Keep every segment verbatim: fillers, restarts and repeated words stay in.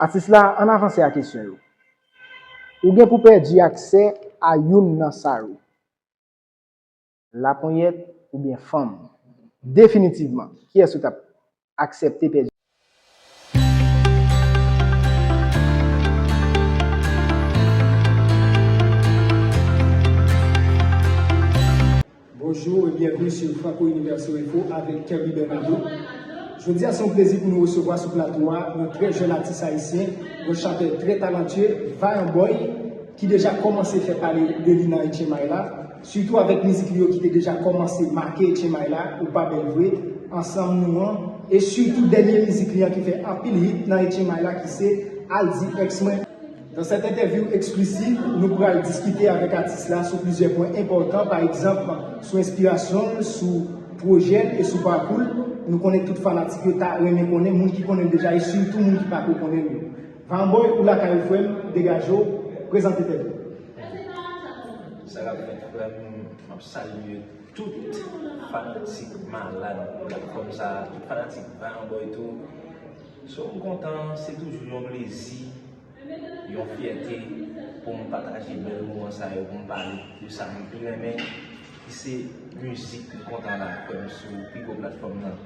Atis la, ann avanse a kesyon yo. Ou gen pou pèdi aksè a youn nan sa yo. Laponyèt oubyen fanm. Definitivman, kiyès ou t ap aksepte pèdi? Bonjour et bienvenue sur Franco Universo Info avec Kerby Bernardo. Jodi a se yon plezi pou nou resevwa sou plato a yon trè jèn atis ayisyen, yon chantè trè talantye, Vayan Boy, ki deja kòmanse fè pale de li nan H M I la, sitou avèk mizik li yo ki te deja kòmanse make H M I la, Ou Pa Bèl Vre, Ansanm Nou an, e sitou dènye mizik li an ki fè anpil hit nan H M I la ki se Al Di Èks Mwen. Dans cette interview exclusive, nou pral diskite avèk atis la sou plizyè pwen enpòtan, pa egzanp, sou enspirasyon l, sou pwojè l e sou pakou l. Nou konnen tout fanatik yo ta renmen konnen, moun ki konnen l deja e sitou moun ki pako konnen l yo. Vayan Boy, ou lakay ou frè m, degaje w, prezante tèt ou. Sa k ap fèt frè m, m ap salye tout fanatik malad platfòm sa, tout fanatik Vayan Boy tou. So m kontan, se toujou yon plezi, yon fyète pou m pataje bèl moman sa yo, pou m pale de sa m pi renmen, ki se mizik m kontan la frè m sou pi gwo platfòm nan.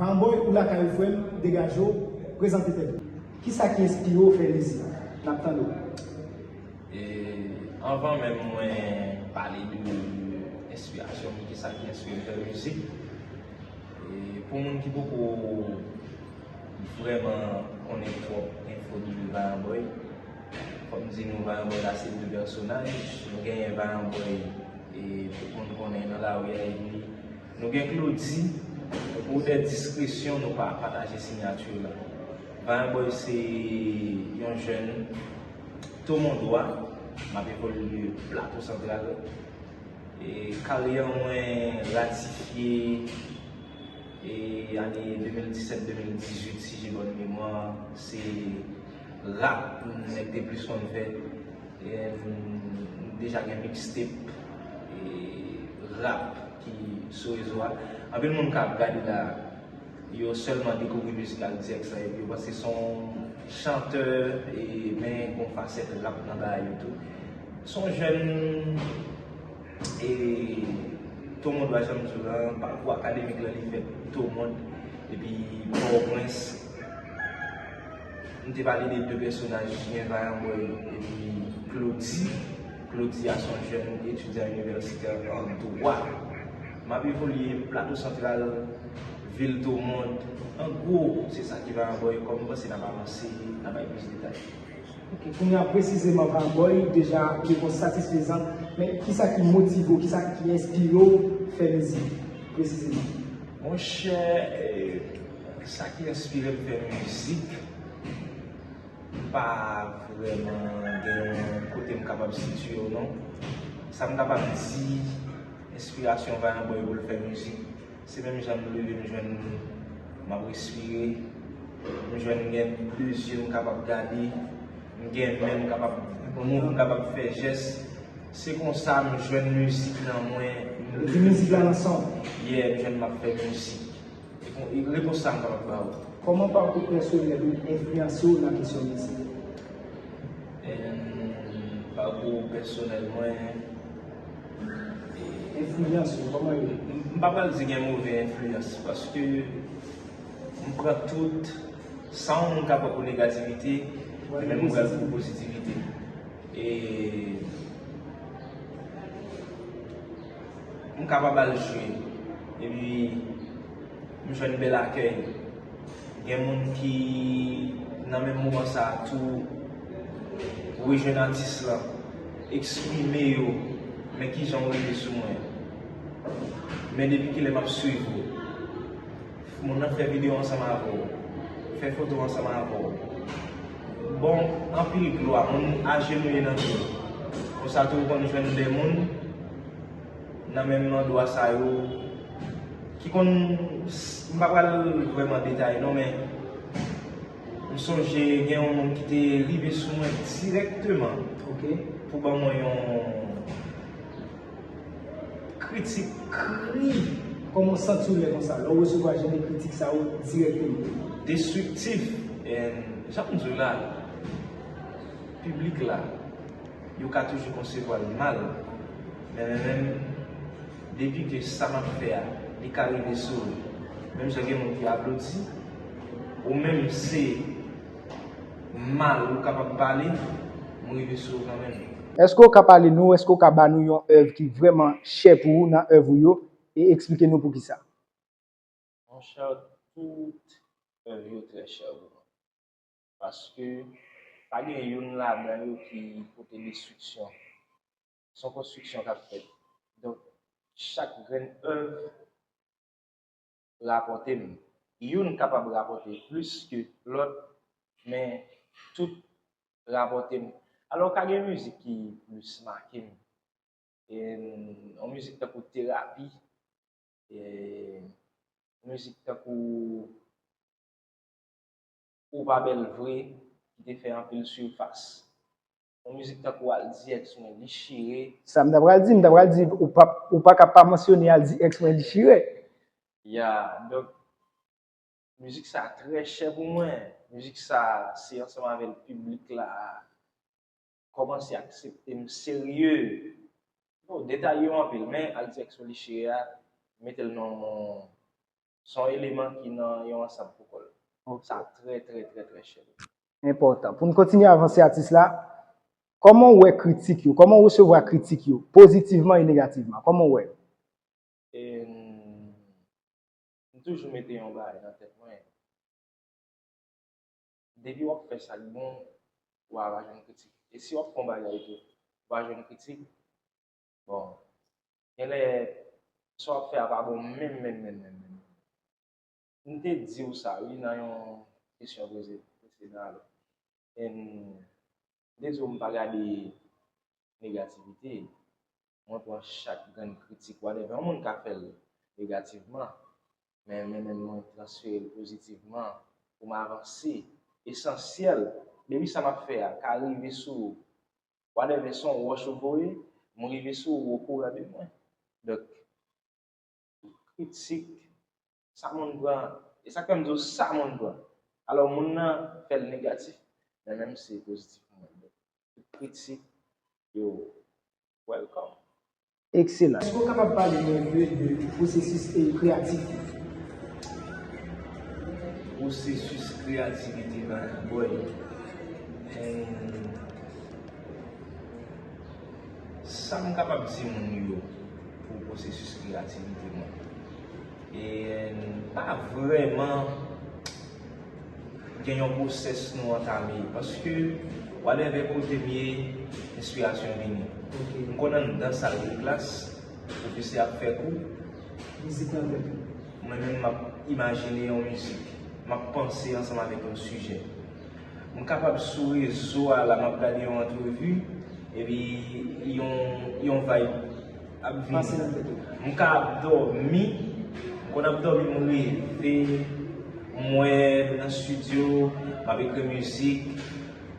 Vayan Boy, ou lakay ou frè m, degaje w, prezante tèt ou. Kisa ki enspire w fè mizik? N ap tande w. E anvan menm mwen pale de enspirasyon m, kisa ki enspire m fè mizik, e pou moun ki poko vrèman konnen twòp enfo de Vayan Boy, fò m di nou Vayan Boy la se de pèsonaj. Nou genyen Vayan Boy, e tout moun konnen nan lari a, epi nou gen Claudy, pou dè diskresyon nou pa pataje siyati la. Vayan Boy se yon jèn Tomondwa, m ap evolye Plato Santral. E karyè mwen ratifye e ane de mil disèt, de mil dizuit, si j'ai bonne mémoire, se rap nèg te plis konn fè. E m deja gen mixtape e rap ki sou rezo a. Anpil moun k ap gade la, yo sèlman dekouvri mizik Al Di Èks la, epi yo panse se yon chantè, e, men gon fasèt rap nan bagay yo tou. Se yon jèn, e, Tomondwa, jan m di w lan, pakou akademik lan li fèt Tomond, epi Pòtoprens. M te pale de de pèsonaj, gen Vayan Boy epi Claudy. Claudy a se yon jèn etidyan inivèsitè an dwa. M ap evolye Plato Santral, vil Tomond. An gwo, se sa ki Vayan Boy, kòm m panse n ap avanse, n ap bay plis detay. Ok, kounye a presizeman Vayan Boy, deja repons satisfezan, men kisa ki motive w, kisa ki enspire w fè mizik presizeman? Monchè, eh, sa ki enspire m fè mizik, m pa vrèman gen yon kote m kapab sitiye w non. Sa m kapab di, enspirasyon Vayan Boy pou l fè mizik, se menm jan m leve, m jwenn m ap respire, m jwenn m gen de zye m kapab gade, m gen men m kapab move, m kapab fè jès. Se konsa m jwenn mizik nan mwen. Ou di mizik la nan san w? Yeah, m jwenn m ap fè mizik. E kon, e repons sa m kapab ba w. Kòman pakou pèsonèl ou enfliyanse w nan kesyon mizik? Em, pakou pèsonèl mwen, e, enfliyans ou, kòman yo? M, m pa pral di gen move enfliyans, paske m pran tout, sa yon moun ka pran pou negativite, men menm mwen pral pou pozitivite. E m kapab al jwe, epi m jwenn bèl akèy. Gen moun ki, nan menm moman sa a tou, rejwenn atis lan, eksprime yo, men kijan w rive sou mwen. Men depi kilè m ap swiv ou. Moun nan fè videyo ansanm avè w, fè foto ansanm avè w. Bon, anpil glwa, moun ajenouye nan pye w. Konsa tou, ou konn jwenn de moun nan menm andwa sa yo, ki konn, m pa pral vrèman detaye non, men m sonje gen yon moun ki te rive sou mwen dirèkteman, ok, pou ban mwen yon, Kritik kri. Kòman w santi w lè konsa, lè w resevwa jan de kritik sa yo dirèkteman? Destriktif. And jan m di w la, piblik la, yo ka toujou konsevwa l mal. Men mwen menm, depi ke sa m ap fè a, li ka rive sou ou, menm jan gen moun ki aplodi, ou menm se mal ou kapab pale, m rive sou ou kanmenm. Èske w ka pale nou, èske w ka ba nou yon èv ki vrèman chè pou ou nan èv ou yo e eksplike nou poukisa? Monchè, tout èv yo trè chè pou mwen. Paske pa gen youn ladan yo ki pote destriksyon. Se yon konstriksyon k ap fèt. Donk, chak grenn èv rapòte m. Youn kapab rapòte plis ke lòt, men tout rapòte m. Alò, ka gen mizik ki plis make m. E, yon mizik tankou Terapi, e, mizik tankou Ou pa bèl vre, ki te fè anpil sifas. Yon mizik tankou Al di èks mwen li chire. Sa m ta pral di, m ta pral di, ou pa, ou pa ka pa mansyone Al di èks mwen li chire. Ya, donk, mizik sa trè chè pou mwen. Mizik sa, se ansanm avè l piblik la kòmanse aksepte m serye. Bon, detay yo anpil, men Al di èks mwen li chire a, mete l nan Se yon eleman ki nan yon ansanm pou kò l. Sa trè, trè, trè, trè chè. Enpòtan. Pou n kontinye avanse atis la, kòman w wè kritik yo? Kòman w resevwa kritik yo? Pozitivman e negativman? Kòman w wè yo? M toujou mete yon bagay nan tèt mwen. Depi w ap fè sa k bon, w a va jwenn kritik. E si w ap fè yon bagay tou, w a jwenn kritik. Bon, genlè sa w ap fè a pa bon menm, menm, menm, menm, menm. M te di w sa wi nan yon kesyon poze presedan alò. M te di w m pa gade negativite. Mwen pran chak grenn kritik, whatever yon moun ka fè l negativman, men mwen menm mwen transfere l pozitivman pou m avanse. Esansyèl, depi sa m ap fè a ka rive sou ou, whatever se yon wòch ou voye, m rive sou ou okouran de mwen. Donk, kritik, sa moun pran, e sa k fè m di w sa moun pran. Alò, moun nan fè l negatif, men menm se pozitif pou mwen. Tout kritik, yo welcome. Ekselan. Èske w kapab pale nou enpe de pwosesis kreyatif ou? Pwosesis kreyativite m, boy. Sa m kapab di moun yo pou pwosesis kreyativite mwen? E pa vrèman gen yon pwosès nou antame, paske whatever kote m ye, enspirasyon vini. M konn anndan sal de klas, pwofesè ap fè kou. Mizik nan tèt ou. Mwen menm m ap imajine yon mizik. M ap panse ansanm avèk yon sijè. M kapab sou rezo a la, m ap gade yon antrevi, epi yon, yon vibe ap vini. Pase nan tèt ou. M ka ap dòmi, m konn ap dòmi, m reve, m wè m nan estidyo, m ap ekri mizik,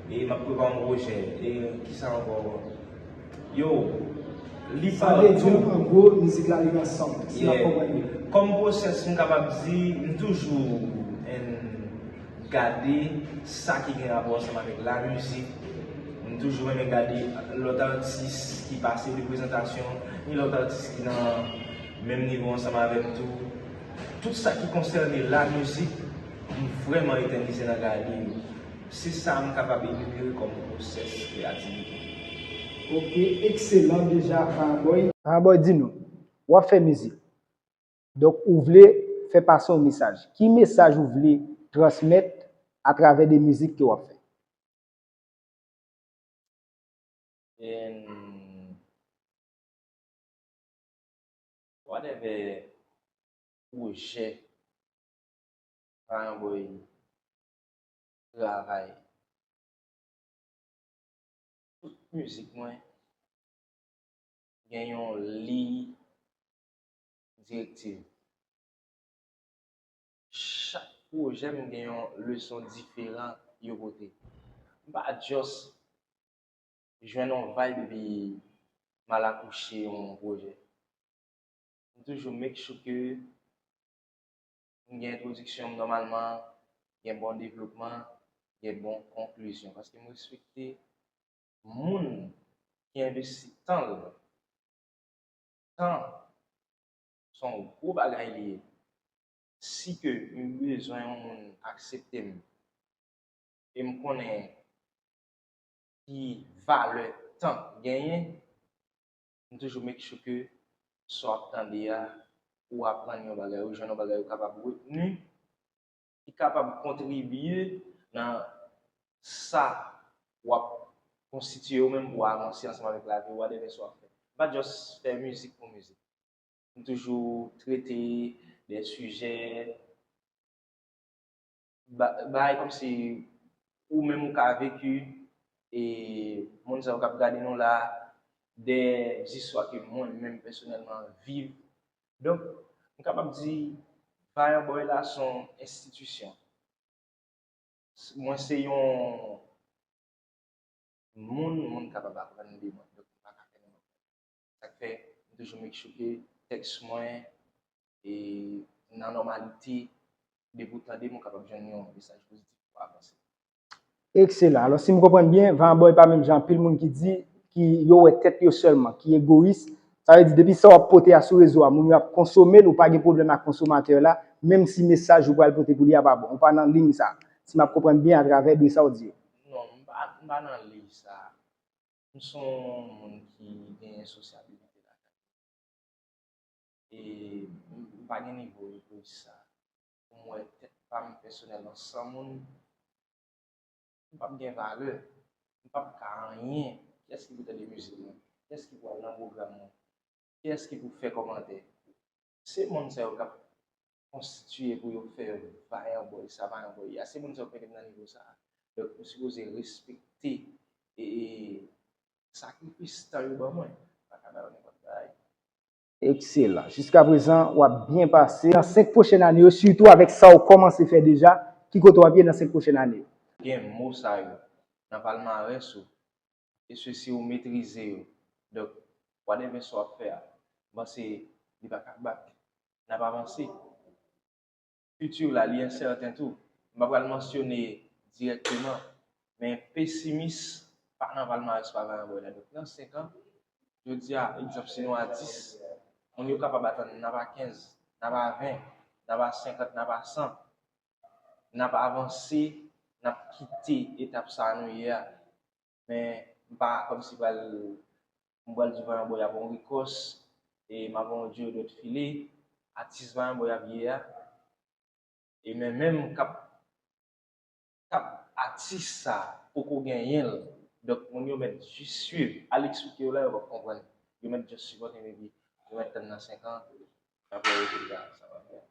e m ap prepare yon pwojè. E kisa ankò? Yo, li pa tou. Sa vle di, an gwo, mizik la li nan san w, si m ap konprann byen. Kòm pwosès, m kapab di, m toujou en gade sa ki gen rapò ansanm avèk lamizik. M toujou renmen gade lòt atis ki pase de prezantasyon, ni lòt atis ki nan menm nivo ansanm avè m tou. Tout sa ki konsène lamizik, m vrèman etènize nan gade yo. Se sa m kapab enimere kòm pwosès kreyativite. Ok, ekselan deja, Parabòy. Parabòy, di nou, w ap fè mizik. Donk, ou vle fè pase yon mesaj. Ki mesaj ou vle transmèt atravè de mizik ke w ap fè? E whatever pwojè Parabòy travay, tout mizik mwen gen yon liy direktiv. Chak pwojè m gen yon leson diferan yo pote. M pa just jwenn yon vibe epi m al akouche yon pwojè. m toujou make sure ke m gen entwodiksyon m nòmalman, gen bon devlopman, gen bon konklizyon. Paske m respekte moun ki envesti tan l. Tan, se yon gwo bagay li ye. Si ke m bezwen yon moun aksepte m, e m konnen ki valè tan genyen, m toujou make sure ke sa w ap tande a, ou aprann yon bagay, ou jwenn yon bagay, ou kapab retni, ki kapab kontribye nan sa w ap konstitye ou menm pou w avanse ansanm avèk lavi w, whatever sa w ap fè. M pa just fè mizik pou mizik. M toujou trete de sijè, ba- bagay kòmsi ou menm ou ka veki, e moun sa yo k ap gade nou la, de zistwa ke mwen menm pèsonèlman viv. Donk, m kapab di, Vayan Boy la se yon enstitisyon. Mwen se yon moun, moun kapab aprann de mwen. Donk, m pa ka fè nenpòt bagay. Sa k fè, m toujou make sure ke tèks mwen e nan nòmalite, depi w tande m, ou kapab jwenn yon mesaj pozitif pou avanse. Ekselan. Alò, si m konprann byen, Vayan Boy pa menm jan anpil moun ki di, ki yo wè tèt yo sèlman, ki egoyis. Sa vle di, depi sa w ap pote a sou rezo a, moun yo ap konsome l, ou pa gen pwoblèm ak konsomatè la, menm si mesaj ou pral pote pou li a pa bon. Ou pa nan liy sa. Si m ap konprann byen atravè de sa w di yo. Non, m pa, m pa nan liy sa. M se yon moun ki genyen sosyabilite lakay. E m pa gen nivo egoyis sa. Pou m wè tèt pa m pèsonèlman san moun, m p ap gen valè. M p ap ka anyen. Kiyès ki pou tande mizik mwen? Kiyès ki pou al nan pwogram mwen? Kiyès ki pou fè kòmantè? Se moun sa yo k ap konstitiye pou yo fè Vayan Boy sa, Vayan Boy ya. Se moun sa yo k mete m nan nivo sa. Donk, m sipoze respekte e, e sakrifis tan yo ban mwen. M pa ka ba yo nenpòt bagay. Ekselan. Jiskaprezan, w ap byen pase. Nan senk pwochèn ane yo, sitou avèk sa w kòmanse fè deja, ki kote w ap ye nan senk pwochèn ane yo? Gen mo sa yo nan palmarès ou, e se si ou metrize yo. Donk, whatever sa w ap fè a, m panse li pa ka bat. N ap avanse. Fiti la, li ensèten tou. M pa pral mansyone dirèkteman, men pesimis pa nan palmarès pa Vayan Boy la. Donk, nan senk an, jodi a, egzanp, si nou a dis, moun yo kapab atann n ap a kenz, n ap a ven, n ap a senkant, n ap a san. N ap avanse, n ap kite etap sa a nou ye a. Men m pa kòmsi pral, m pral di Vayan Boy ap yon rikòs, e m ap yon Dieudo File, atis Vayan Boy ap ye a. E men menm k ap, k ap atis sa poko genyen l. Donk, moun yo mèt jis swiv. Al eksplike yo la, yo p ap konprann. Yo mèt just sipòte m epi yo mèt tann nan senk an. Apre rezilta, sa va fè.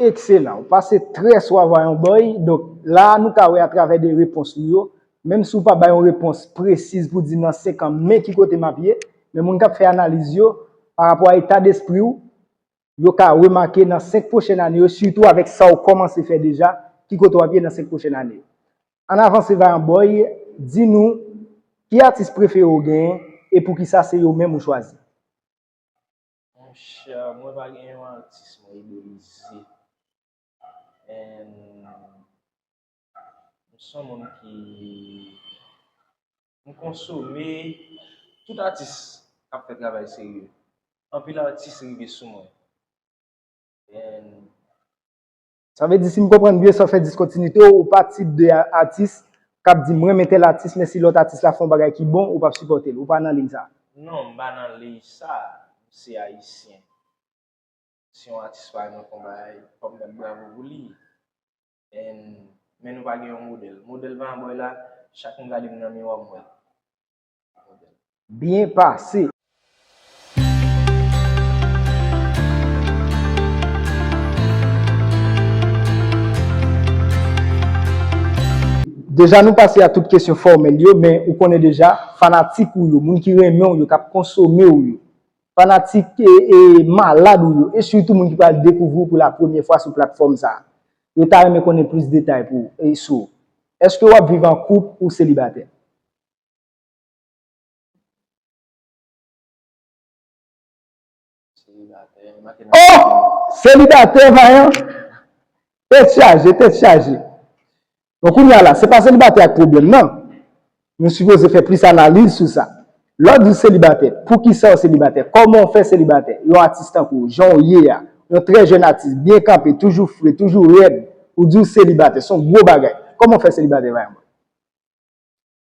Ekselan. Ou pase trè swa Vayan Boy. Donk, la a, nou ka wè atravè de repons ou yo, menm si w pa bay yon repons presiz pou di nan senk an, men ki kote m ap ye, men moun k ap fè analiz yo, pa rapò a eta despri w, yo ka remake nan senk pwochèn ane yo, sitou avèk sa w kòmanse fè deja, ki kote w ap ye nan senk pwochèn ane yo. Ann avanse, Vayan Boy, di nou, ki atis prefere w genyen, e poukisa se yo menm ou chwazi? Monchè, mwen pa gen yon atis mwen idolize. And m se yon moun ki, m konsome tout atis k ap fè travay serye. Anpil atis rive sou mwen. And Sa vle di, si m konprann byen, san fè diskontinite, ou pa tip de a- atis k ap di, "M renmen tèl atis, men si lòt atis la fè yon bagay ki bon, ou p ap sipòte l." Ou pa nan liy sa a? Non, m pa nan liy sa. M se ayisyen. Si yon atis pa renmen fè yon bagay, fò m bat bravo pou li. And, men nou pa gen yon modèl. Modèl Vayan Boy la, chak m gade m nan miwa, m wè l. Byen pase. Deja, nou pase a tout kesyon fòmèl yo, men ou konnen deja, fanatik ou yo, moun ki renmen w yo, k ap konsome w yo, fanatik e, e malad ou yo, e sitou moun ki pral dekouvri w pou la premyè fwa sou platfòm sa a, yo ta renmen konnen plis detay pou, e sou, èske w ap viv an koup ou selibatè? Selibatè, manke nan... Oh! Selibatè, vayan! Tèt chaje, tèt chaje. Bon, kounye a la, se pa selibatè a k pwoblèm nan. Nou sipoze fè plis analiz sou sa. Lè w di w selibatè, poukisa w selibatè? Kòman w fè selibatè? Yon atis tankou w, jan w ye a, yon trè jèn atis, byen kanpe, toujou fre, toujou rèd, ou di w selibatè, se yon gwo bagay. Kòman w fè selibatè, vayan?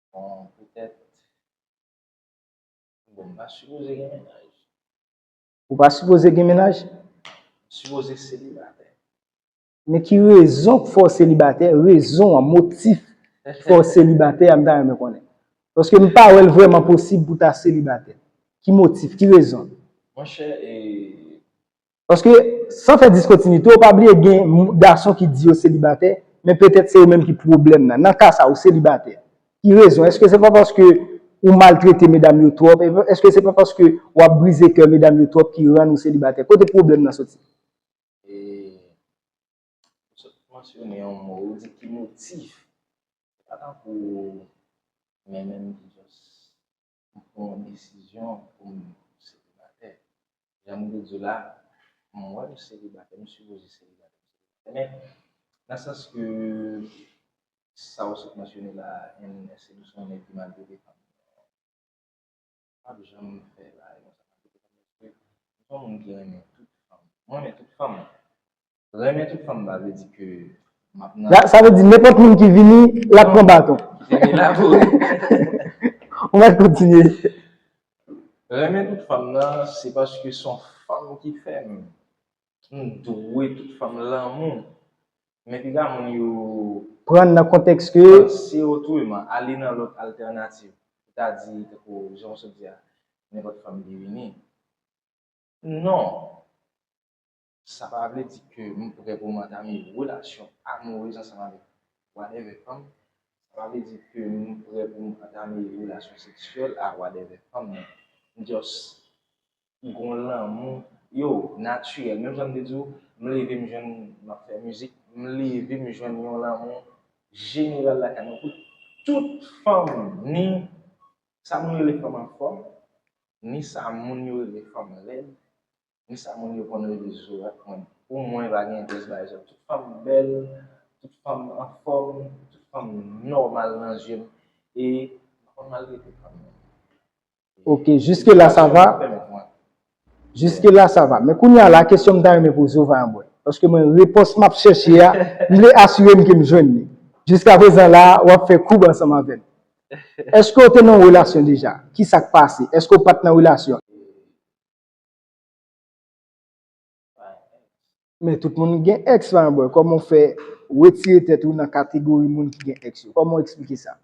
Bon, petèt, bon, m pa sipoze gen mennaj. Ou pa sipoze gen mennaj? M sipoze selibatè. Men ki rezon k fè w selibatè? Rezon an, motif k fè w selibatè a, m ta renmen konnen. Paske m pa wè l vrèman posib pou w ta selibatè. Ki motif? Ki rezon? Monchè, e... Paske, san fè diskontinite, w pa bliye gen m- gason ki di yo selibatè, men petèt se yo menm ki pwoblèm nan. Nan ka sa, ou selibatè. Ki rezon? Èske se pa paske ou maltrete medam yo twòp? Èske se pa paske w ap brize kè medam yo twòp ki rann ou selibatè? Kote pwoblèm nan soti? E, ou sot mansyone yon mo, ou di ki motif. Se pa tankou mwen menm ki just m pran yon desizyon pou m selibatè. Jan m te di w la, m wè m selibatè, m sipoze selibatè. Men, nan sans ke sa w sot mansyone la, en, èske nou se yon nèg ki maltrete fanm? M p ap janm fè bagay konsa, maltrete fanm, paske m se yon moun ki renmen tout fanm. Mwen renmen tout fanm. Renmen tout fanm pa vle di ke m ap nan... Sa, sa vle di nenpòt moun ki vini, l ap pran baton. Vini la pou... Ou mèt kontinye. Renmen tout fanm nan, se paske se yon fanm ki fè m. M dwe tout fanm lanmou. Men piga moun yo pran nan kontèks ke panse otreman, ale nan lòt altènativ. Sètadi, tankou jan w sot di a, nenpòt fanm ki vini. Non. Sa pa vle di ke m prè pou m antame relasyon amourez ansanm avèk whatever fanm. Sa pa vle di ke m prè pou m antame relasyon seksyèl a whatever fanm nan. M just gon lanmou, yo, natirèl. Menm jan m te di w, m leve m jwenn m ap fè mizik, m leve m jwenn yon lanmou jeneral lakay mwen pou tout fanm, ni sa moun rele fanm anfòm, ni sa moun yo rele fanm rèd, ni sa moun yo konn rele zorat. Mwen, pou mwen, pa gen tèz bagay sa. Tout fanm bèl, tout fanm anfòm, tout fanm nòmal nan zye m. E m pa konn maltrete fanm nan. Ok, jiske la sa va? Jiske la sa va. Men kounye a la, kesyon m ta renmen poze w, Vayan Bòy. Paske mwen, repons m ap chèche a, m vle asire m ke m jwenn li. Jiskaprezan la, w ap fè koub ansanm avè m. Èske w te nan yon relasyon deja? Ki sa k pase? Èske w pa t nan relasyon? Men tout moun gen èks, Vayan Bòy. Kòman w fè retire tèt ou nan kategori moun ki gen èks yo? Kòman w eksplike sa?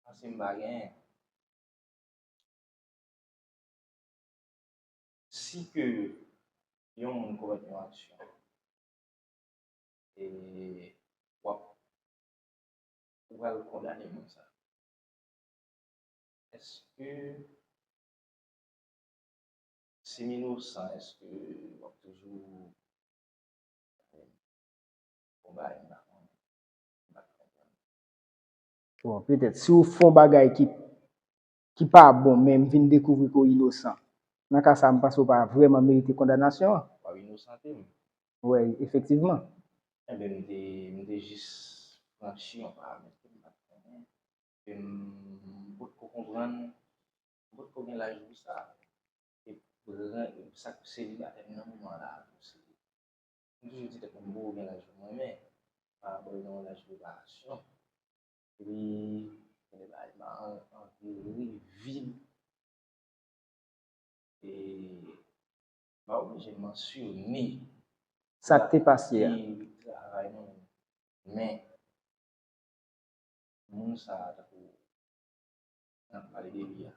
Paske m pa genyen. Si ke yon moun komèt yon aksyon, e w ap, ou pral kondane moun sa. Èske si m inosan, èske w ap toujou fè yon bagay m pa konnen, m pa konprann? Bon, petèt, si w fè yon bagay ki, ki pa bon, men m vin dekouvri ke w inosan, nan ka sa a, m panse w pa vrèman merite kondanasyon an. W ap inosante m. Wi, efektivman. Enben, m te, m te jis franchi yon paramèt ke m pa t konnen, ke m potko konprann, m potko gen laj pou sa. E pran sa k selibatè nan moman la, se, m toujou di tèt mwen, m poko gen laj pou mwen, men pa rapò nan yon laj preparasyon. Epi, gen de bagay m pa an- anvi reviv. E m pa oblije mansyone sa k te pase a. Ki travay mwen menm. Men, moun sa a, tankou n ap pale de li a,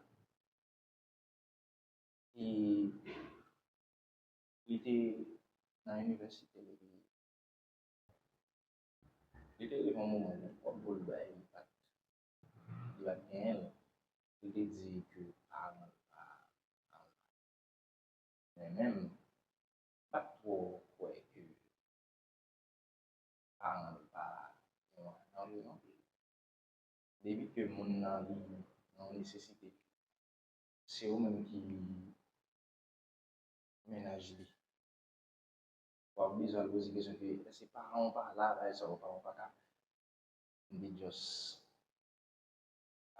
e li te nan inivèsite, li te, li te rive yon moman, nenpòt bòl bay, li pa t, li pa t genyen l. Li te di ke paran l pa, pa, men menm, m pa t twò kwè ke paran l pa yon adan li non plis. Depi ke moun nan li nan nesesite, se ou menm ki mennaj li. W ap bezwen al poze kesyon ke èske paran w pa la, bagay sa yo, paran w pa ka. M te just.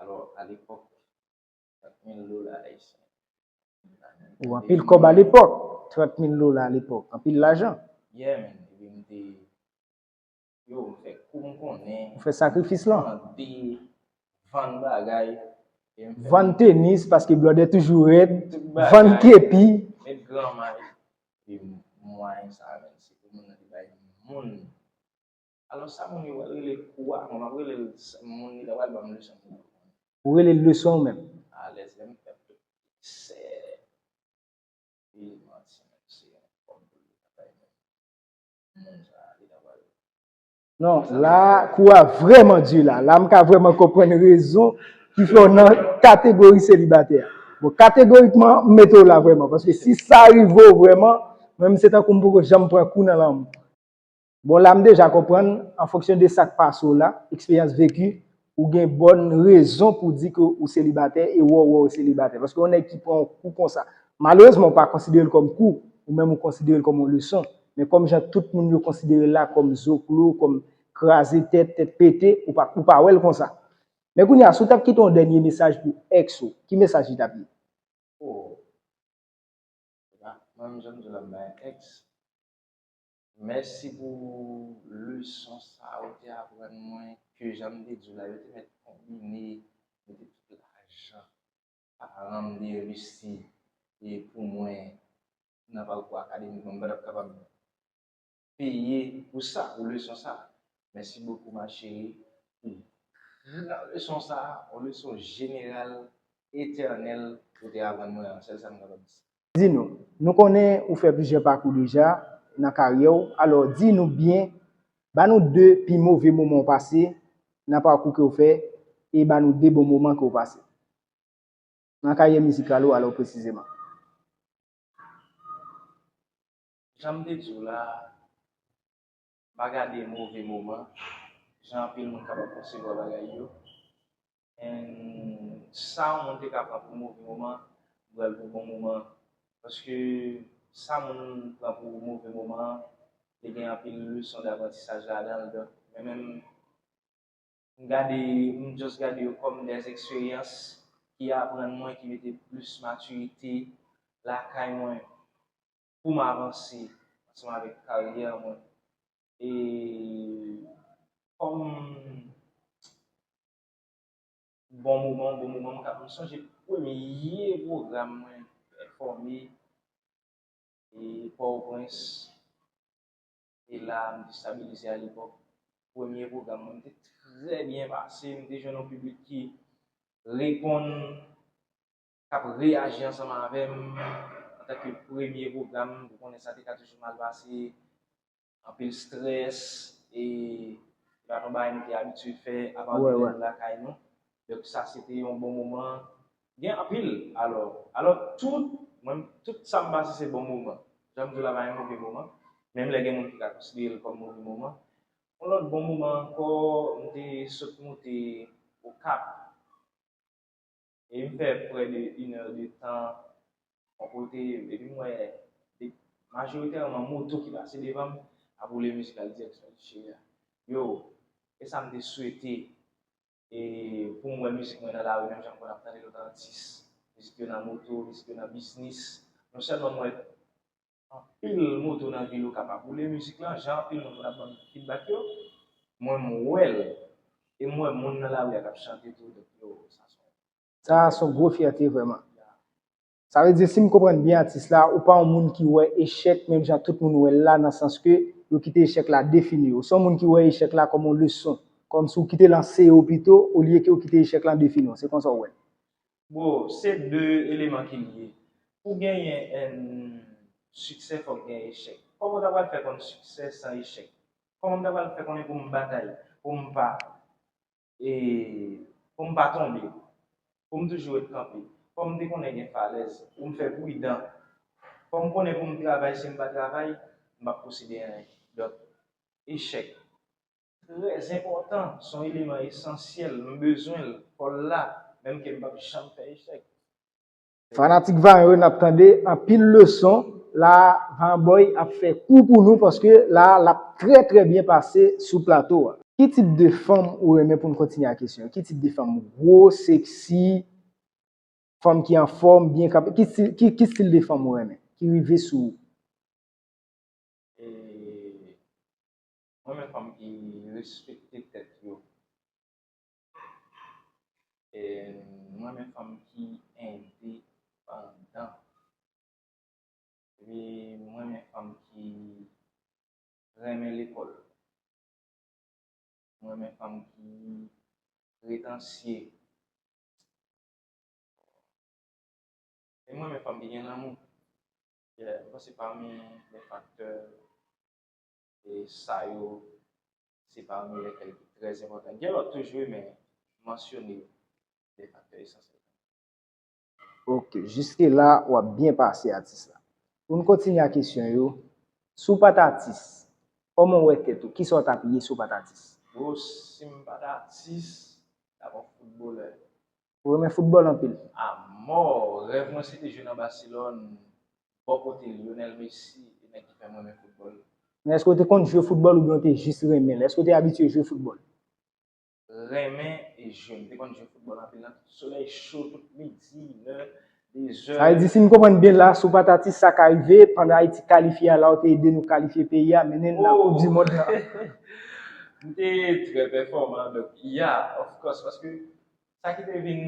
Alò, alepòk, trant mil dola ayisyen. Ou anpil kòb alepòk, trant mil dola alepòk, anpil lajan. Yeah, man. Epi m te, yo, m fè kou m konnen. Ou fè sakrifis lan. Mande, vann bagay. E m fè Vann tenis, paske blòdè toujou rèd. Tout bagay. Vann kepi. Met granmay. Epi mwayen sa, men, se pou moun nan te bay moun. Alò, sa moun yo pral rele kou a, mwen, m ap rele l, moun li ta pral ban m leson. Ou rele l leson ou menm. Alèz, lè m fè tout sè. E manti, menm se yon kòb pou li ta bay moun. Moun sa, li ta pral. Non, la, kou a vrèman di la. La, m ka vrèman konprann rezon ki fè w nan kategori selibatè a. Bon, kategorikman, m mete w la vrèman. Paske si sa rive w vrèman, mwen, m se tankou m poko janm pran kou nan lanmou. Bon, la, m deja konprann, an fonksyon de sa k pase w la, eksperyans veki, ou gen bòn rezon pou di ke ou selibatè e wè w wè w selibatè. Paske yon nèg ki pran yon kou konsa, malerezman, ou pa konsidere l kòm kou, ou menm ou konsidere l kòm yon leson. Men kòm jan tout moun yo konsidere l la kòm zoklo, kòm kraze tèt, tèt pete, ou pa, ou pa wè l konsa. Men kounye a, si w t ap kite yon dènye mesaj pou èks ou, ki mesaj li t ap ye? Oh. Mwen, jan m di w la, m bay èks. Mèsi pou leson sa ou te aprann mwen, ke jan m te di w la, yo te mèt konbine, mete tout lajan paran m te envesti e pou mwen nan pakou akademik mwen, m pa t ap kapab peye pou sa, pou leson sa. Mèsi bokou, ma chérie, pou gran leson sa, yon leson jeneral, etènèl, ou te aprann mwen an, sèl sa m kapab di. Di nou, nou konnen ou fè plizyè pakou deja nan karyè w, alò di nou byen, ba nou de pi move moman w pase nan pakou ke w fè, e ba nou de bon moman ke w pase nan karyè mizikal ou alò presizeman. Jan m te di w la, m pa gade move moman, jan anpil moun kapab konsevwa bagay yo. And sa yon moun te ka pran pou move moman, m pran l pou bon moman. Paske sa moun pran pou move moman an, li gen anpil leson daprantisaj ladan l. Donk, mwen menm, m gade, m just gade yo kòm des eksperyans ki aprann mwen, ki mete plis matirite lakay mwen pou m avanse ansanm avèk karyè mwen. E kòm bon moman, bon moman, m ka, m sonje premye pwogram mwen pèfòme, e Pòtoprens, e la, m te stabilize alepòk. Premye pwogram mwen, m te trè byen pase, m te jwenn yon piblik ki reponn, k ap reyaji ansanm avè m antanke premye pwogram, ou konnen sa te ka toujou mal pase, anpil strès, e se pa t yon bagay nou te abitye fè, apa Wè, de lè wè. Nou lakay nou. Donk sa se te yon bon moman. Gen anpil, alò, alò tout, mwen, tout sa m pase se bon moman. Jan m di w la, pa yon move moman. Menm lè gen moun ki ka konsidere l kòm move moman. Yon lòt bon moman ankò, m te sot moute Okap. E m fè prè de inè de tan yon kote, epi m wè de, majoritèman moto ki pase devan m ap woule mizik la, l di èks mwen cheri a. Yo, e sa m te swete, e pou m wè mizik mwen nan lari, menm jan m konn ap tande lòt atis. Mizik yo nan moto, mizik yo nan biznis. Non sèlman m wè anpil moto nan vil Okap ap woule mizik lan, jan anpil moun konn ap ban m feedback yo, mwen m wè l. E m wè moun nan lari a k ap chante tou, donk yo, sa se yon Sa se yon gwo fyète vrèman. Sa vle di, si m konprann byen atis la, ou pa yon moun ki wè echèk menm jan tout moun wè l la, nan sans ke yo kite echèk la defini yo. Se yon moun ki wè echèk la kòm yon leson, kòmsi w kite l anseye w pito, olye ke w kite echèk la defini w. Se konsa w wè l. Bro, se de eleman ki lye. Pou genyen en siksè, fòk gen echèk. Kòman w ta pral fè konn siksè san echèk? Kòman m ta pral fè konnen pou m batay, pou m pa, e, pou m pa tonbe, pou m toujou ret kanpe? Fò m te konnen gen falèz, pou m fè pridan. Fò m konnen pou m travay, si m pa travay, m p ap posede anyen. Donk, echèk trè enpòtan, se yon eleman esansyèl, m bezwen l, fò l la, menm ke m p ap janm fè echèk. Fanatik Vayan yo, n ap tande anpil leson la, Vayan Boy ap fè kou pou nou, paske la, l ap trè, trè byen pase sou plato a. Ki tip de fanm ou renmen pou n kontinye ak kesyon? Ki tip de fanm? Gwo, seksi, fanm ki anfòm, byen kanpe? Ki stil, ki, ki stil de fanm ou renmen? Ki rive sou ou? E, mwen renmen fanm ki respekte tèt yo. E, mwen renmen fanm ki endepandan. Epi mwen renmen fanm ki renmen lekòl. Mwen renmen fanm ki pretansye. E mwen renmen fanm ki gen lanmou. Yeah, mwen panse pami de faktè e sa yo, se pami leskel ki trè enpòtan. Gen lòt tou wi, men mansyone de faktè esansyèl. Ok, jiske la, w ap byen pase atis la. Pou n kontinye ak kesyon yo, si w pa t atis, kòman w wè tèt ou? Kisa w t ap ye si w pa t atis? Bro, si m pa t atis, m t ap yon foutbolè. Ou renmen foutbòl anpil? Amò, rèv mwen se te jwe nan Barcelone, bò kote Lionel Messi, e nèg ki fè m renmen foutbòl. Men èske w te konn jwe foutbòl oubyen w te jis renmen l? Èske w te abitye jwe foutbòl? Renmen e jwe. M te konn jwe foutbòl anpil nan tout solèy cho, tout midi, inè, dezè. Sa vle di, si m konprann byen la, si w pa t atis, sa ka rive, pandan Ayiti kalifye a la, w te ede nou kalifye peyi a, mennen n nan Koup di Mond lan. M te trè pèfòman, donk, yeah, of course, paske sa ki te vin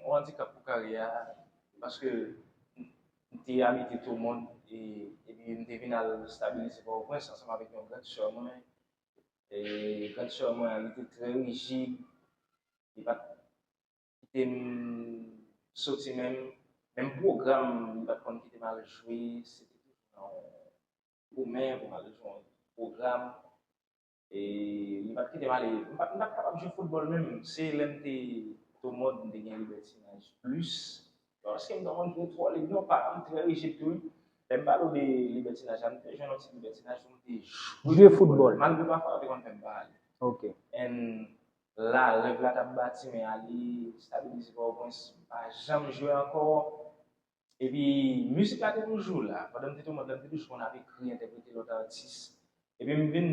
yon andikap pou karyè a, paske m te abite Tomond, e, epi m te vin al stabilize Pòtoprens ansanm avèk yon gran sè mwen, e gran sè mwen an, li te trè rijid, li pa t kite m soti menm, menm pwogram, li pa t konn kite m al jwe, se te toujou nan yon goumen pou m al jwe yon pwogram. E li pa t kite m ale, m pa t, m pa t kapab jwe foutbòl menm, se lè m te Tomond m te gen libètinaj plis. Paske m te konn jwe twò lib, non, paran m trè rijid tou wi. Lè m pale w de libètinaj la, m te jwenn yon ti libètinaj pou m te jwe foutbòl. Malgre pafwa yo te konn fè m pa ale. Ok. And la, rèv la t ap bati, men ale stabilize Pòtoprens, m pa janm jwe ankò. Epi mizik la te toujou la. Pandan m te Tomond la, m te toujou konn ap ekri, entèprete lòt atis. Epi m vin,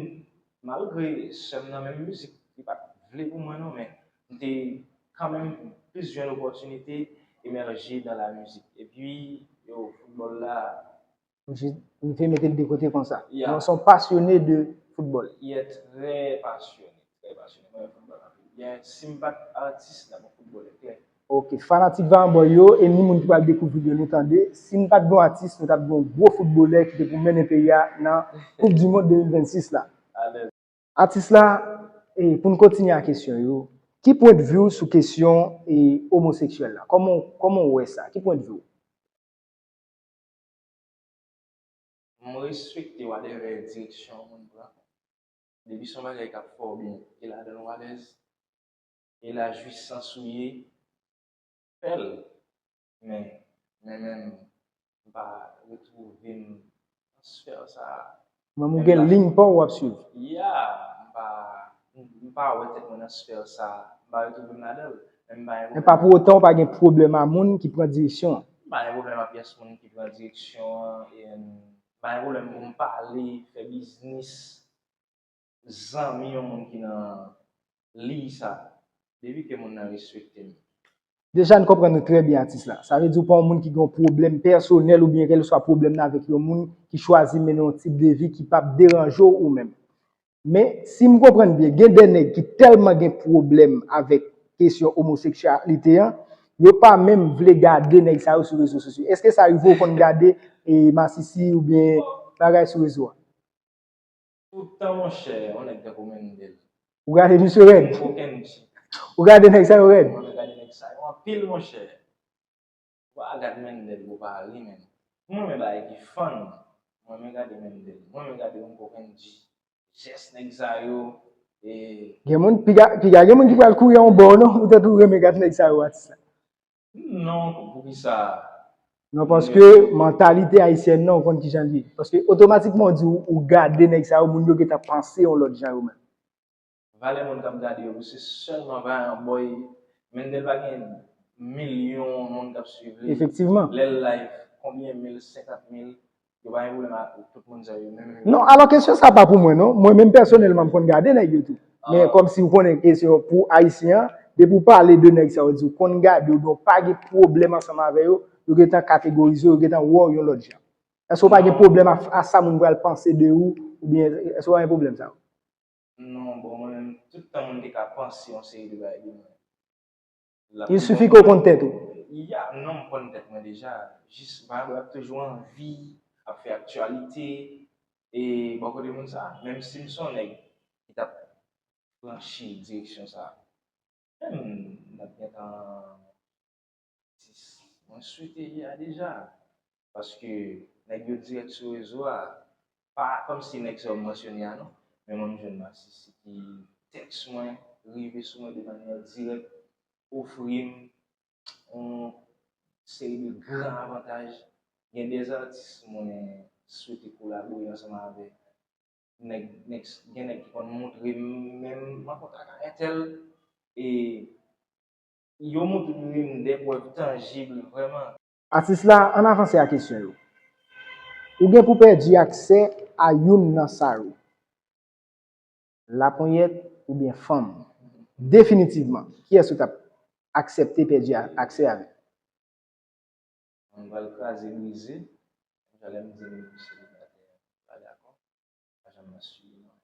malgre sè m nan menm mizik, li pa t vle pou mwen non, men m te kanmenm plis jwenn opòtinite emèje dans la musique. Epi, yo, foutbòl la. Ou jis, ou te mete l de kote konsa. Non, se yon pasyone de foutbòl. Yeah, trè pasyone, trè pasyone. Mwen renmen foutbòl anpil. Yeah, si m pa t atis, m t ap yon foutbolè, klè. Ok, fanatik Vayan Boy yo, e ni moun ki pral dekouvri l yo, nou tande. Si n pa t gen yon atis, nou t ap gen yon gwo foutbolè ki te pou mennen peyi a nan Koup di Mond de mil vennsis la. Atis la, e, pou n kontinye ak kesyon yo, ki pwendvi w sou kesyon, e, omoseksyèl la? Kòman, kòman w wè sa? Ki pwendvi w? M respekte whatever direksyon yon moun pran. Depi se yon bagay k ap fè w byen, e ladan l ou alèz, e lajwisans ou ye, fè l. Men, mwen menm, m pa retwouve m nan sfè sa a. Menm ou gen liy pa w w ap swiv. Ya, m pa, m pa wè tèt mwen nan sfè sa a. M pa retwouve m ladan l. Men m pa gen Men pa pou otan w pa gen pwoblèm a moun ki pran direksyon an. M pa gen pwoblèm ak pyès moun ki pran direksyon an. E m pa gen pwoblèm pou m pale, fè biznis, zanmi yon moun ki nan liy sa. Depi ke moun nan respekte m. Deja, n konprann ou trè byen, atis la. Sa vle di ou pa yon moun ki gen yon pwoblèm pèsonèl oubyen kèlkeswa pwoblèm nan avèk yon moun ki chwazi mennen yon tip de vi ki p ap deranje w ou menm. Men, si m konprann byen, gen de nèg ki tèlman gen pwoblèm avèk kesyon omoseksyalite an, yo pa menm vle gade nèg sa yo sou rezo sosyo. Èske sa rive w konn gade, e, masisi oubyen bagay sou rezo a? Toutan, monchè, yon nèg tankou Mendel. Ou gade misye rèd? M kokenn ti. Ou gade nèg sa yo rèd? Mwen gade nèg sa yo anpil, monchè. Ou pa gad Mendel, ou pa ri, men. Mwen, men bagay ki fann. Mwen, men gade Mendel. Mwen, men gade yon kokenn ti. Jès nèg sa yo. E Gen moun, piga, piga, gen moun ki pral kouri yon bò, non? Ou tèt ou renmen gad nèg sa yo, atis la. Non, poukisa? Non, paske mantalite ayisyèn nan, ou konn kijan l ye. Paske otomatikman ou di ou, ou gade nèg sa yo, moun yo gentan panse yon lòt jan yo menm. Valè moun k ap gade yo, se sèlman Vayan Boy. Mendel pa gen milyon moun k ap swiv li. Efektivman. Lè l live, konbyen mil, senkant mil. Yo pa gen pwoblèm ak tout moun sa yo menm. Non, alò kesyon sa pa pou mwen non. Mwen menm pèsonèlman m konn gade nèg yo tou. Men kòmsi ou konnen kesyon pou ayisyen an, depi w pale de nèg sa yo di w konn gade yo, donk pa gen pwoblèm ansanm avè yo, yo gentan kategorize w, yo gentan wè w yon lòt jan. Èske w pa gen pwoblèm a, a sa moun pral panse de ou, oubyen èske w pa gen pwoblèm sa yo? Non, bon, mwen menm, tout tan moun te ka panse yon seri de bagay de mwen. Il suffit ke w konn tèt ou. Ya, non, m konn tèt mwen deja. Jis, pa egzanp, ap toujou anvi, ap fè aktyalite, e bò kote moun sa, menm si m se yon nèg ki t ap franchi direksyon sa, menm n ap gentan atis mwen swete ye a deja. Paske nèg yo dirèk sou rezo a, pa kòmsi nèg sa yo mansyone a non, men mwen m jwenn atis ki tèks mwen, rive sou mwen de manyè dirèk, ofri m yon seri de gran avantaj. Gen de atis mwen swete kolabore ansanm avè nèg, nèg, gen nèg ki konn montre m, men m an kontak ak entèl, e yo montre m de prèv tanjib vrèman. Atis la, ann avanse a kesyon yo. Ou gen pou pèdi aksè a youn nan sa yo. Laponyèt oubyen fanm. Definitivman, kiyès ou t ap aksepte pèdi a- aksè avè? Mwen pral kraze brize. Deja lè m di m se selibatè, m pa dakò. Pa janm mastibe non.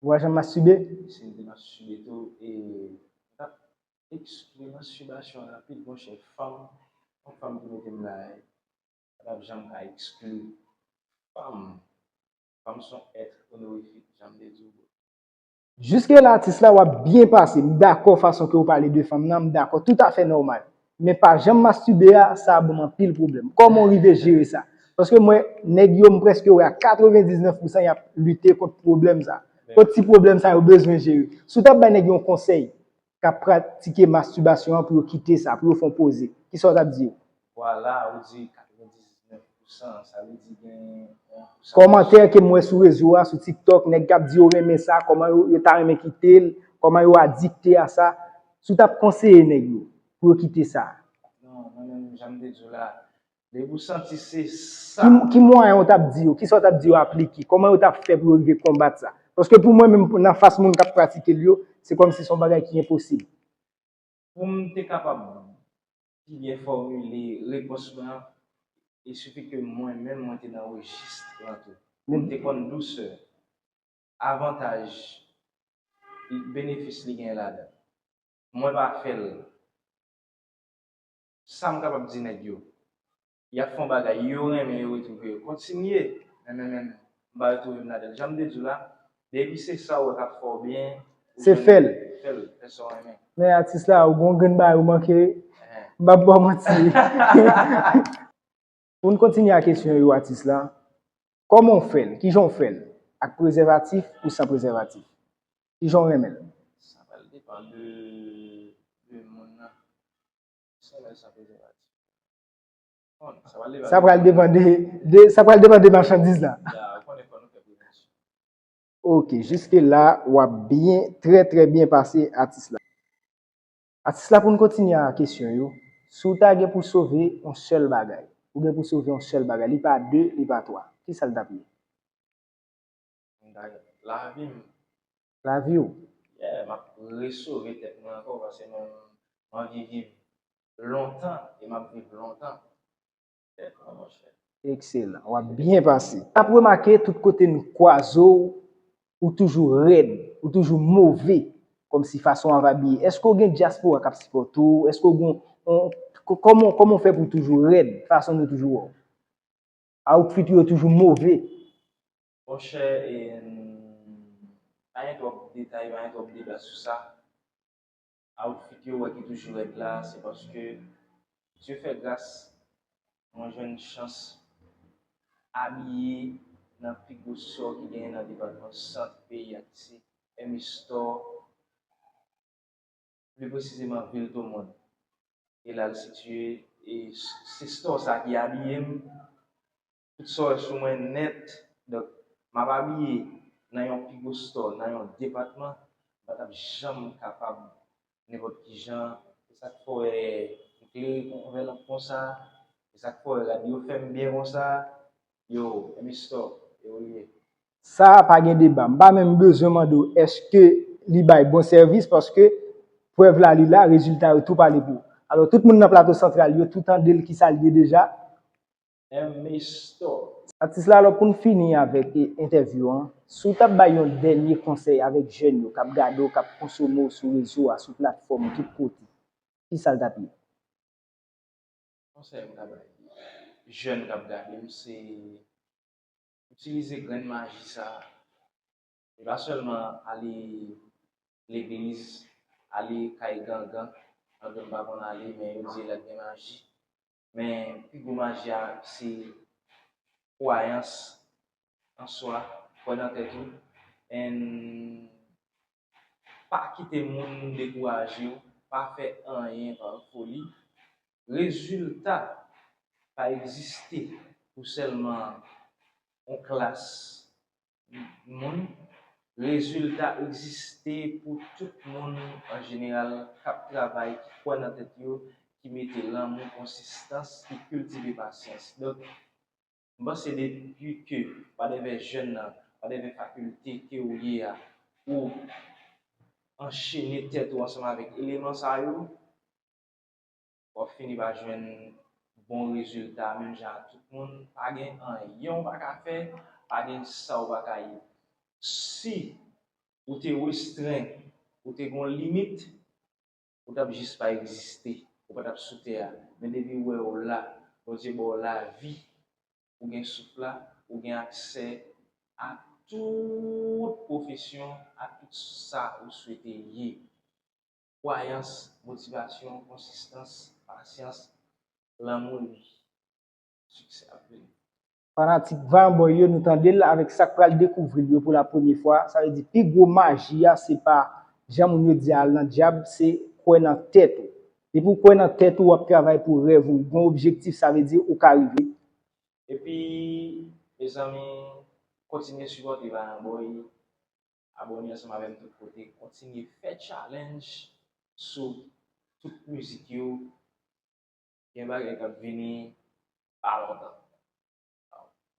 Ou pa janm mastibe? Si m te mastibe tou, e, m t ap ekskli mastibasyon rapid, monchè. Fanm, yon fanm ki mete m la, e, pa t ap janm ka ekskli fanm. Fanm se yon èt onorifik, jan m te di w. Jiske la, atis la, w ap byen pase. M dakò fason ke w pale de fanm nan, m dakò, toutafè nòmal. Men pa janm mastibe a, sa ap ban m anpil pwoblèm. Kòman w rive jere sa? Paske m wè nèg yo, m prèske wè a katrevendiznèf pousan y ap lite kont pwoblèm sa. Kont ti pwoblèm sa yo bezwen jere. Si w t ap bay nèg yo yon konsèy k ap pratike mastibasyon an pou yo kite sa, pou yo fè yon poze, kisa w t ap di yo? Vwala, ou di katrevendiznèf pousan, sa vle di gen yon pousan. Kòmantè ke m wè sou rezo a, sou TikTok, nèg k ap di yo renmen sa, kòman yo, yo ta renmen kite l, kòman yo adikte a sa. Si w t ap konseye nèg yo pou yo kite sa? Non, mwen menm, jan m te di w la, depi w santi se sa. Ki, ki mwayen w t ap di yo? Kisa w t ap di yo aplike? Kòman yo t ap fè pou yo rive konbat sa? Paske pou mwen menm, nan fas moun k ap pratike l yo, se kòmsi se yon bagay ki enposib. Pou m te kapab pi byen fòmile repons mwen an, il suffit ke mwen menm, mwen te nan rejis lan tou. Pou m te konn dousè, avantaj, benefis li gen ladan. Mwen pa fè l. Sa m kapab di nèg yo? Y ap fè yon bagay, yo renmen, yo retwouve yo. Kontinye. Men, men, men, m pa retwouve m ladan l. Jan m te di w la, depi se sa w wè k ap fè w byen, ou se jwenn, fè l. Fè l, fè sa w renmen. Men atis la, ou gen yon grenn bagay ou manke, m p ap ba w manti. Pou n kontinye ak kesyon yo, atis la, kòman w fè l? Kijan w fè l? Ak prezèvatif ou san prezèvatif? Kijan w renmen l? Sa pral depann de, de moun nan. Sa pral depann de, de, sa pral depann de machandiz la. Ok, jiske la, w ap byen, trè, trè byen pase, atis la. Atis la, pou n kontinye a kesyon yo, si w ta gen pou sove yon sèl bagay, ou gen pou sove yon sèl bagay, li pa de, li pa twa, kisa l t ap ye? Lavi m. Lavi w. Yeah, m ap resove tèt mwen ankò, paske mwen, m anvi viv lontan e m ap viv lontan. Tèt mwen, monchè. Ekselan. W ap byen pase. M ap remake tout kote n kwaze w, ou toujou rèd, ou toujou move, kòmsi fason w ap abiye. Èske w gen dyaspora k ap sipòte w? Èske w gen, on, kò-, kòman, kòman w fè pou w toujou rèd, fason nou toujou wè w? Outfit ou yo toujou move. Monchè, e, pa gen twòp detay, pa gen twòp deba sou sa. Outfit yo wè ki toujou rèd la, se paske Dye fè gras, mwen jwenn chans abiye nan pi gwo sò ki genyen nan depatman sant peyi a, ki se M Store, pli presizeman vil Tomòn. E la l sitiye, e s-, se store sa ki abiye m. Tout sa w wè sou mwen nèt. Donk, m ap abiye nan yon pi gwo store, nan yon depatman, m pa t ap janm kapab nenpòt ki jan. Se sa k fè w wè m klere kon, anvè lanp konsa. Se sa k fè w wè rad yo fè m byen konsa. Yo, Mister, e ou li ye? Sa a pa gen deba. M pa menm bezwen mande w èske li bay bon sèvis, paske prèv la li la, rezilta yo tou pale pou ou. Alò, tout moun nan Plato Santral, yo tou tande l kisa l ye deja. M Mister. Atis la, alò, pou n fini avèk entèvyou an, si w t ap bay yon dènye konsèy avèk jèn yo k ap gade w, k ap konsome w sou rezo a, sou platfòm, tout kote, kisa l t ap ye? Konsèy m ka bay jèn k ap gade m, se itilize grenn maji sa a. E pa sèlman ale legliz, ale kay gangan, malgre m pa konn ale, men yo di lè gen maji. Men pi gwo maji a se kwayans an swa, kwè nan tèt ou, and pa kite moun dekouraje w, pa fè anyen pa foli. Rezilta pa egziste pou sèlman yon klas moun. Rezilta egziste pou tout moun an jeneral k ap travay, ki kwè nan tèt yo, ki mete lanmou, konsistans, ki kiltive pasyans. Donk, m panse depi ke wadèvè jèn nan, wadèvè fakilte ke ou ye a, ou anchene tèt ou ansanm avèk eleman sa yo, w ap fini pa jwenn bon rezilta menm jan ak tout moun. Pa gen anyen w pa ka fè, pa gen sa w pa ka ye. Si ou te restren, ou te gen yon limit, ou t ap jis pa egziste, ou pa t ap sou tè a. Men depi w wè w la, Bondye ba w lavi, ou gen souf la, ou gen aksè a tout pwofesyon, a tout sa ou swete ye. Kwayans, motivasyon, konsistans, pasyans, lanmou epi siksè ap vini. Fanatik Vanboy yo, nou tande l avèk sa k pral dekouvri l yo pou la premye fwa. Sa vle di pi gwo maji a, se pa jan moun yo di al nan dyab, se kwè nan tèt ou. Depi w kwè nan tèt ou, w ap travay pou rèv ou. Gen yon objektif, sa vle di ou ka rive. Epi, mezanmi, kontinye sipòte Vanboy. Abòne ansanm avè m tout kote. Kontinye fè challenge sou tout mizik yo. Gen bagay k ap vini pa lontan.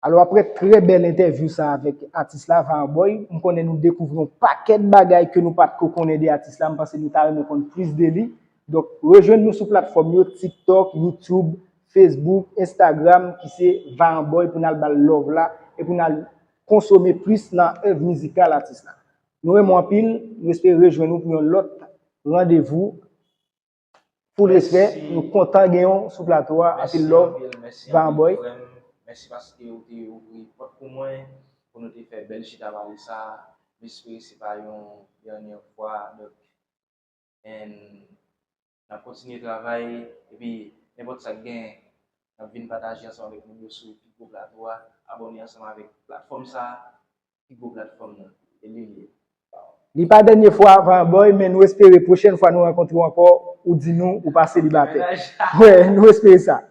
Alò, aprè trè bèl entèvyou sa avèk atis la, Vanboy, m konnen nou dekouvri yon pakèt bagay ke nou pa t ko konnen de atis la. M panse nou ta renmen konn plis de li. Donk, rejwenn nou sou platfòm yo, TikTok, YouTube, Facebook, Instagram, ki se Vanboy, pou n al ba l love la e pou n al konsome plis nan èv mizikal atis la. Nou renmen w anpil, nou espere rejwenn ou pou yon lòt randevou. Full respè, nou kontan gen w sou plato a, anpil love, Vanboy. Mèsi paske ou te ouvri pòt pou mwen, pou nou te fè bèl chita pale sa. M espere se pa yon dènye fwa, donk, and n ap kontinye travay, epi nenpòt sa k gen, n ap vin pataje ansanm avèk moun yo sou pi gwo plato a. Abòne ansanm avèk platfòm sa, pi gwo platfòm nan, e li l ye. Li pa dènye fwa, Vanboy, men nou espere pwochèn fwa nou rankontre w ankò, ou di nou ou pa selibatè. Wè, nou espere sa.